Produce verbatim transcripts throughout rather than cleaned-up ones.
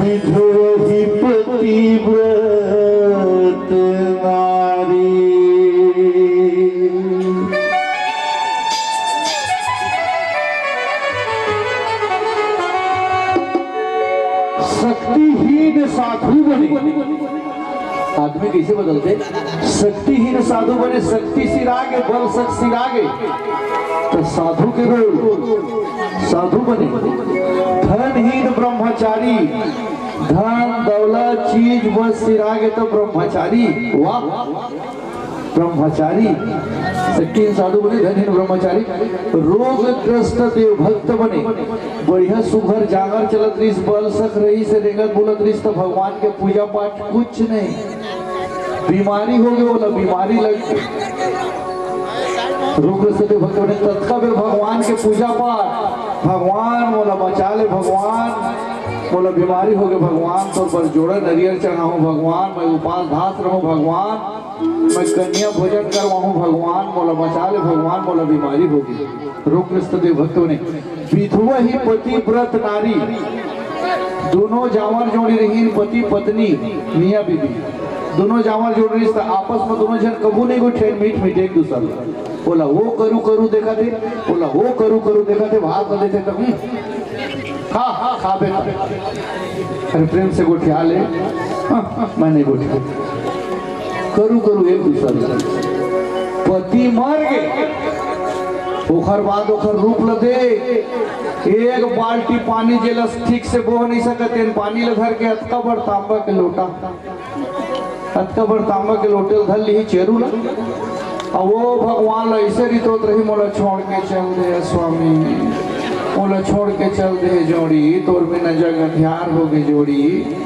विधवा ही पतिव्रत नारी। शक्तिहीन साधु बने। आदमी कइसे बदलथे? शक्तिहीन साधु बने, शक्ति सिरागे, बल शक्ति सिरागे, त साधु के रूप साधु बने। धनहीन ब्रह्मचारी, धन दौलत चीज बस सिरागे त ब्रह्मचारी। वाह, ब्रह्मचारी, शक्तिहीन साधु बने, धनहीन ब्रह्मचारी, रोगग्रस्त देवभक्त बने। बढ़िया सुघर जांगर चलत रहिस, बल सख रहिस, रेंगत बोलत रहिस, त भगवान के पूजा पाठ कुछ नहीं। बीमारी होगे, ओला बीमारी लग गे। रोगग्रस्त देवभक्त बने, ततका बेर भगवान के पूजा पाठ, "भगवान मोला बचा ले, भगवान मोला बीमारी होगे, भगवान तोर बर जोड़ा नरियर चढ़ाहूं, भगवान मैं उपास धास रहूं, भगवान मैं कन्या भोजन करवाहूं, भगवान मोला बचा ले, भगवान मोला बीमारी होगे।" रोगग्रस्त देवभक्त बने। विधवा ही पतिव्रत नारी, दोनों जांवर जोड़ी रहिन, पति पत्नी, मियाँ बीबी, दोनों जांवर जोड़ी रहिस, त आपस में दोनों झन कभू नहीं गोठियाय, मीठ मीठ एक दूसर ला। ओला वो करू करू देखथे, ओला वो करू करू देखथे, भात ला देथे त, "हम्म, खा, खा बेटा।" अरे प्रेम से गोठिया ले, "हाँ, हाँ, मैं नहीं गोठिया।" करू करू एक दूसर ला। पति मर गे, ओखर बाद ओखर रूप ल दे, एक बाल्टी पानी जेला ठीक से बोह नहीं सकत, तेन पानी ल धर के अतका बड़ तांबा के लोटा, अतका बड़ तांबा के लोटे ल धर लिही चेरू ला। अउ वो भगवान ला अइसे रितोत रही, "मोला छोड़ के चल दे स्वामी, मोला छोड़ के चल दे जोड़ी, तोर बिना जग अंधियार होगे जोड़ी।"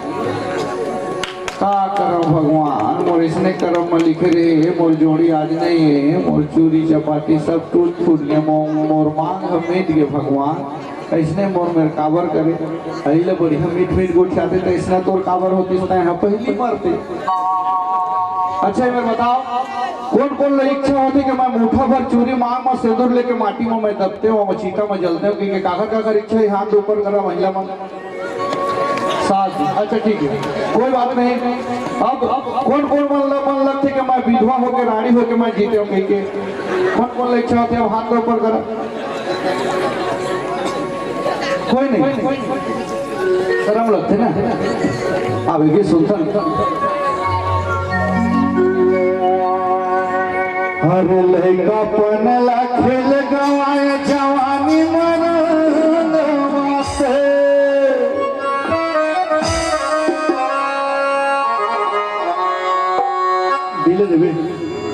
का करव भगवान, मोर इसने करम म लिखे रहे, मोर जोड़ी आज नहीं हे, मोर चूरी चपाती सब टूट फूट गे, मो-, मोर मांग ह मिट गे भगवान, अइसने मोर मेर काबर करे, अइला बढ़िया मीठ मीठ गोठियाते त अइसना तोर काबर होतिस, तैं ह पहिली मरते। अच्छा, ये मेर बताओ, कोन कोन ला इच्छा होथे कि मैं मुठा भर चूरी मांग म सेंदूर लेके माटी म मैं दबते हूँ, मैं चीता म जलते हूँ, कि, कि काखर काखर इच्छा हे, हाथ ऊपर करा महिला मन। सात। अच्छा, ठीक है, कोई बात नहीं। अब कोन कोन मन ल-, मन लगथे कि मैं विधवा होके, रानी होके मैं जीते हूँ कहिके? कोन कोन ल इच्छा होथे, अब हाथ ऊपर करा। कोई नहीं, शरम लगथे ना। अब एक ही सुनथन। हर लइकापन ला खेल गंवाए, जवानी मरन वास्ते। दिल देवे।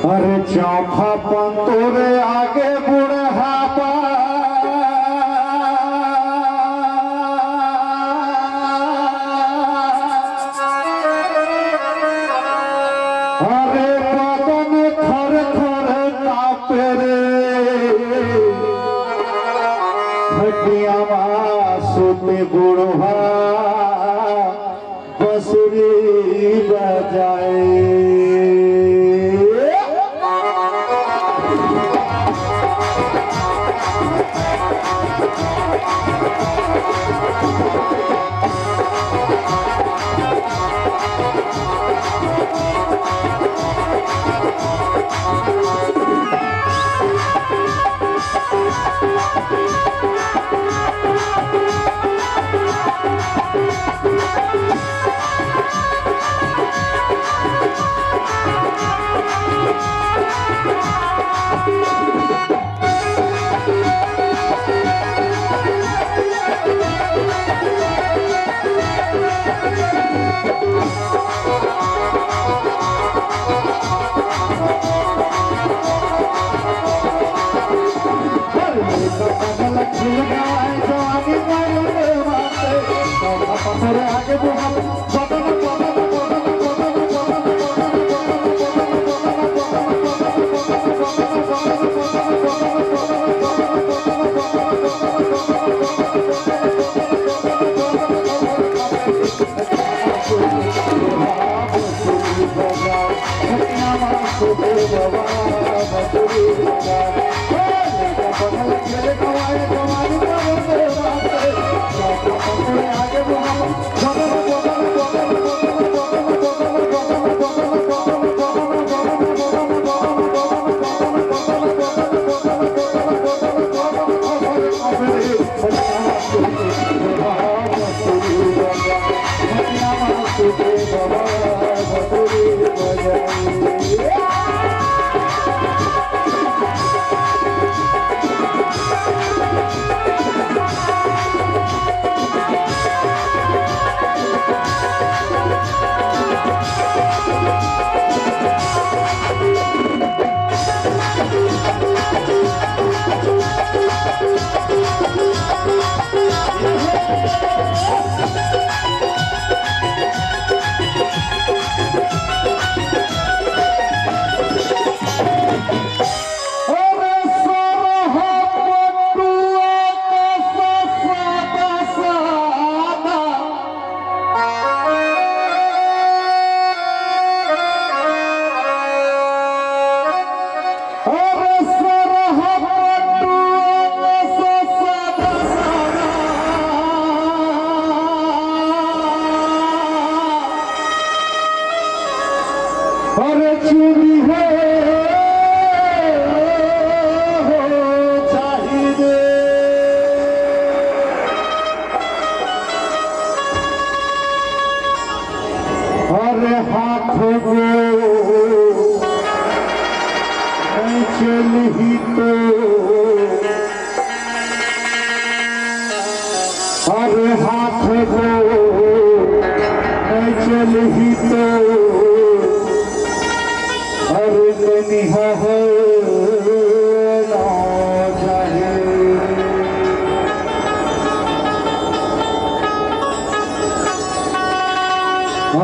अरे चौखापन तोरे आगे बुढ़ापा। अरे बदन थर थर कांपे रे, खटिया मा सोते बुढ़वा बंसुरी बजाए। हो गो नहीं चलही तो, अरे हाथ गो नहीं चलही तो, अरे नैनी ह ना जाही।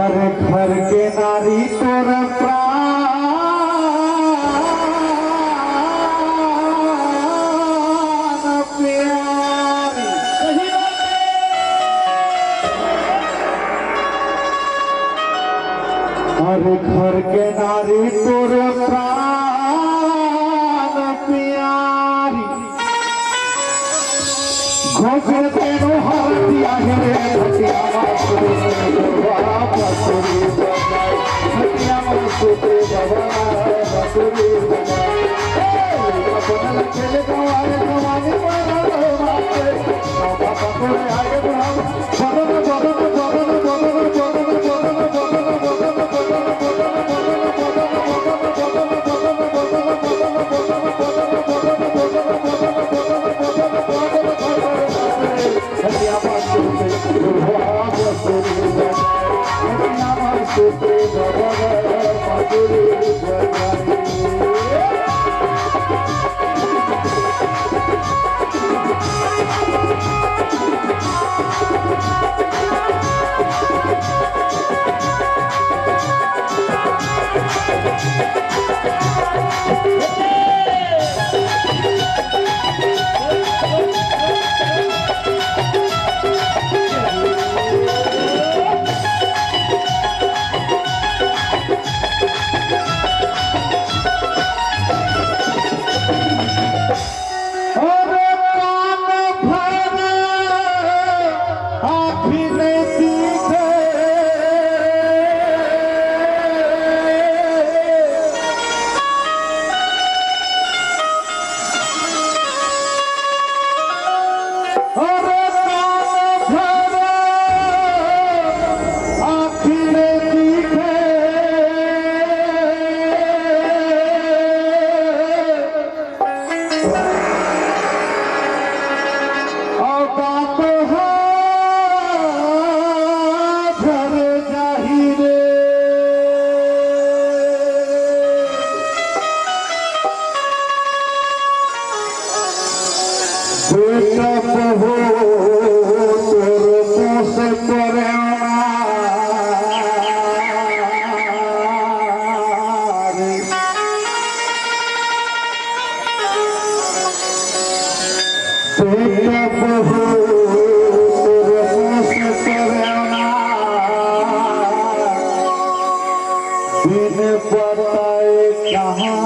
अरे घर के नारी तोर प्राण प्यारी। अरे घर के नारी तोर प्राण प्यारी। घोंघे तेनो हरतिया हे रे, घटिया मा सुरे बा, बसुरी बजाए। घटिया मा सुरे बा, बसुरी बजाए। ए, अपन खेल गवाए, गवानी मारा रे बाप रे। बाबा पकड़े आए बुढ़ावा। अरे कान भर आँखी नहीं दिखे। अरे कान भर आँखी नहीं दिखे। अउ दाँत ह झर जाही रे। बेटा बहू तोर पोस परेवना। बेटा बहू तोर पोस परेवना। बिन बताए कहाँ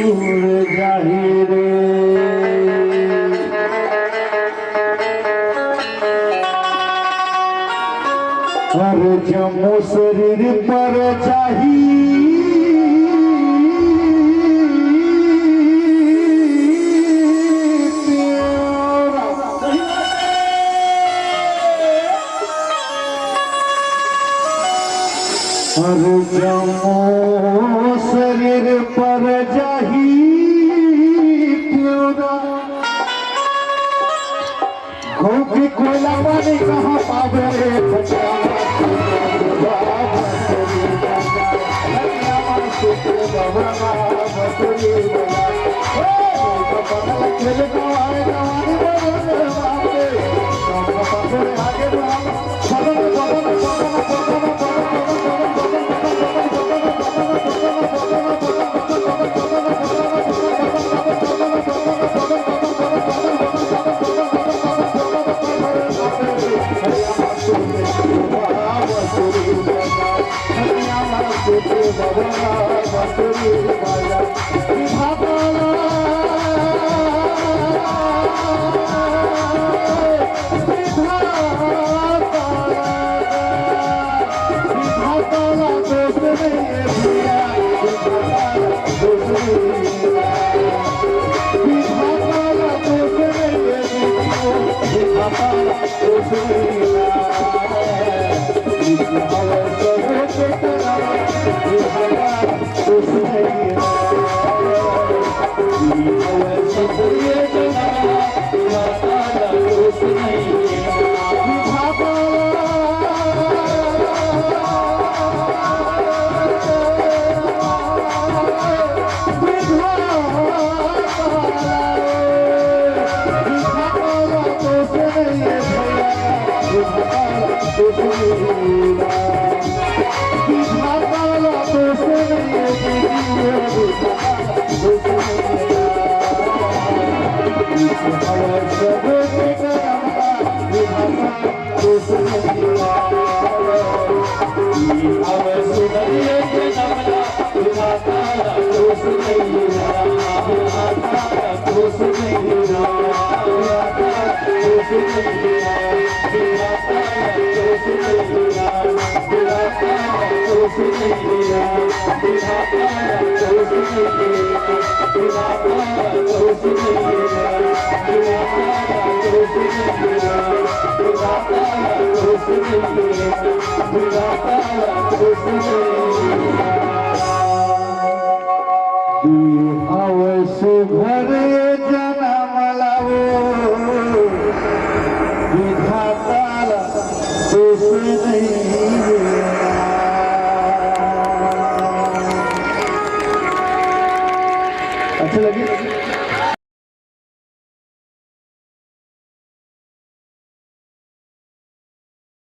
उड़ जाही रे। अरे जम्मो शरीर पर जाही तेरा। अरे जम्मो शरीर पर जाही तेरा। घोंघे कोयला पानी कहाँ पावे रे भटिया।